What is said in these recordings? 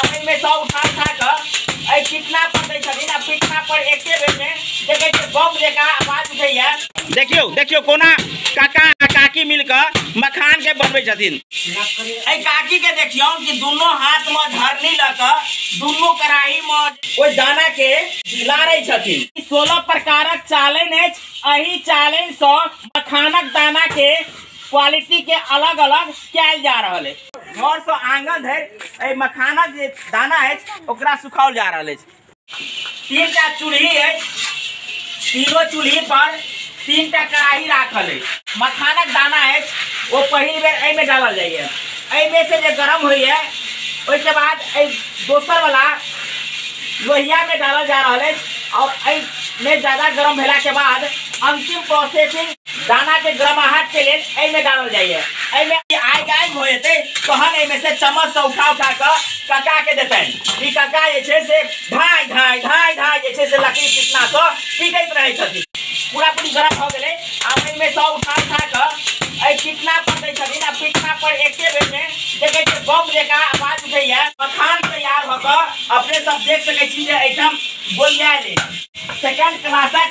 आब एहिमे सँ उठा उठा कऽ एहि पिटना पर दै छथिन आ पिटना पर एके बेरमे देखै छियै बम जकाँ आवाज उठैया। देखियौ देखियौ कोना काका आ काकी मिल कऽ मखान के बनबै छथिन। एहि काकी के देखियौ कि दुनू हाथ में झरनी लऽ कऽ दुनू कड़ाही में ओहि दाना के लारै छथिन। 16 प्रकारक चालनि अछि। एहि चालनि सँ मखानक दाना के क्वालिटी के अलग अलग कयल जा रहल अछि। घर सँ आंगन धरि एहि मखानक जे दाना अछि ओकरा सुखाओल जा रहल अछि। 3टा चूल्ही अछि। तीनों चूल्ही पर 3टा कड़ाही राखल अछि। मखानक दाना अछि ओ पहिल बेर एहिमे डालल जाइए। एहिमे से जे गरम होइए ओहिके बाद एहि दोसर वाला लोहियामे डालल जा रहल अछि और एहिमे ज्यादा गरम भेला के बाद अंतिम प्रोसेसिंग दाना के गर्माहट के लेल एहिमे डालल जाइए। एहिमे आगि आगि हो जेतै तहन एहिमे से चम्मच से उठा उठा कऽ कका के देतनि। ई कका जे छै से ढाई ढाई ढाई ढाई जे छै से लकड़ी पिटना सँ पीटैत रहै छथिन। पूरा पूरी गरम भऽ गेलै। आब एहिमे सँ उठा उठा कऽ एहि पिटना पर दै छथिन आ पिटना पर एके बेरमे देखै छियै बम जकाँ आवाज उठैया। मखान तैयार भऽ कऽ अपने सब देख सकै छी जे एहिठाम गोलियायल अछि। सेकंड क्लासक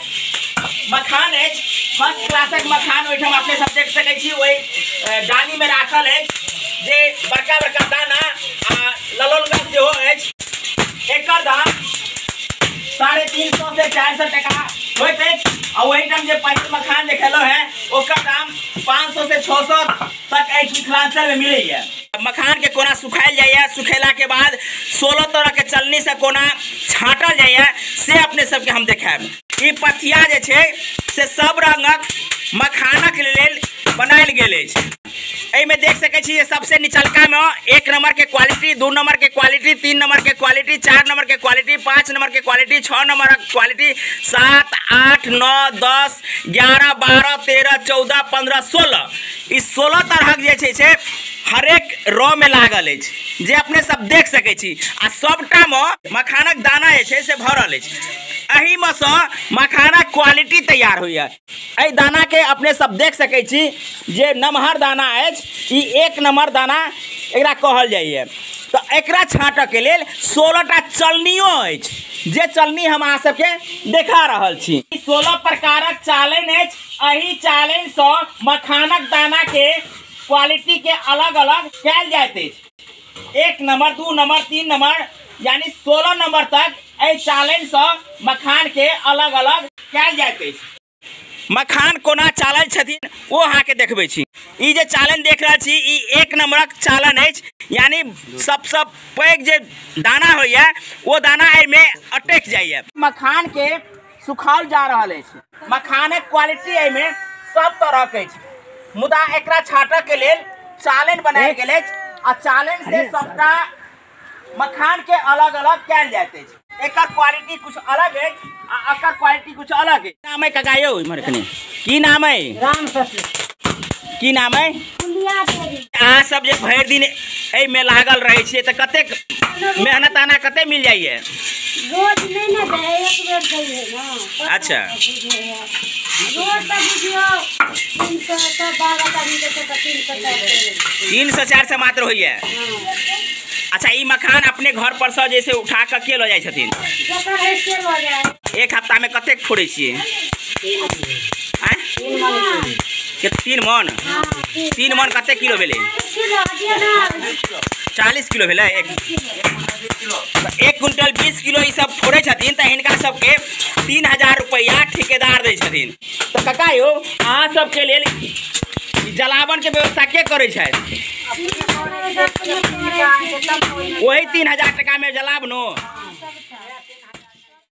मखान अछि। फर्स्ट क्लासक मखान ओहिठाम अपने सब देख सकै छी ओहि डाली में राखल अछि जे बड़का बड़का दाना आ ललौलगा सेहो अछि। एकर दाम 350 से 400 टका होइत अछि आ ओहिठाम जे पहिल मखान देखेलहुँ हेँ ओकर दाम 500 से 600 तक एहि मिथिलांचल में मिलैया। मखान के कोना सुखायल जाइए, सुखेला के बाद 16 तरह के चलनी से कोना छाँटल जाइए से अपने सबके हम देखायब। ई पथिया जे छै से सब रंगक मखानक लेल बनायल गेल अछि। एहिमे देख सकै छी जे सबसे निचलका में 1 नंबर के क्वालिटी, 2 नंबर के क्वालिटी, 3 नंबर के क्वालिटी, 4 नंबर के क्वालिटी, 5 नंबर के क्वालिटी, 6 नंबर के क्वालिटी, 7, 8, 9, 10, 11, 12, 13, 14, 15, 16 ई 16 तरहक जे छै से हरेक रो में लागल अछि जे अपने सब देख सकै छी आ सबटा में मखानक दाना जे छै से भरल अछि। एहि में सँ मखानक क्वालिटी तैयार होइए। एहि दाना के अपने सब देख सकै छी जे नमहर दाना अछि, ई 1 नंबर दाना एकरा कहल जाइए। तऽ एकरा छाँटऽ के लेल 16टा चलनियो अछि जे चलनी हम अहाँ सबके देखा रहल छी। 16 प्रकारक चालनि अछि। एहि चालनि सँ मखानक दाना के क्वालिटी के अलग अलग कयल जाइत अछि। 1 नंबर, 2 नंबर, 3 नंबर यानी 16 नंबर तक एहि चालनि सँ मखान के अलग अलग कयल जाइत अछि। मखान कोना चालल छथिन ओ अहाँके देखबै छी। ई जे चालन देख रहल छी ई 1 नंबरक चालन अछि, यानी सबसँ पैघ जे दाना होइए ओ दाना एहिमे अटकि जाइए। मखान के सुखाओल जा रहल अछि। मखानक क्वालिटी एहिमे सब तरहक अछि, मुदा एकरा छाँटऽ के लेल चालन बनायल गेल अछि आ चालन से सबटा मखान के अलग अलग कयल जाइत अछि। एकर क्वालिटी कुछ अलग अछि आ एकर क्वालिटी कुछ अलग अछि। नाम है काका यौ इम्हर कनी, की नाम है? राम शशि। की नाम है? फुलिया देवी। अहाँ सब जे भरि दिन एहिमे लागल रहै छियै तऽ कतेक मेहनत आना कते मिल जाइए? रोज नहि ने दै, एक बेर दै है ना। अच्छा। रोज तऽ बुझियौ 300 सब 12 आदमी के छै तऽ 300 400। 300 400 मात्र होइए। हाँ। अच्छा, ई मखान अपने घर पर से जैसे उठा कऽ के लऽ जाइ छथिन? जकर है से लऽ जाइ। एक हफ्ता में कतेक फोड़ै छियै? आँय? 3 मन। के 3 मन? हाँ, तीन। 3 मन कतेक किलो भेलै? किलो, दियौ ना। 40 किलो भेलै। एक क्विंटल 20 किलो ई सब फोड़ै छथिन तऽ हिनका सबके 3000 रुपैआ ठेकेदार दै छथिन। तऽ काका यौ, अहाँ सबके लेल जलावन के व्यवस्था के करै छथि? वही 3000 टका में जलावनो?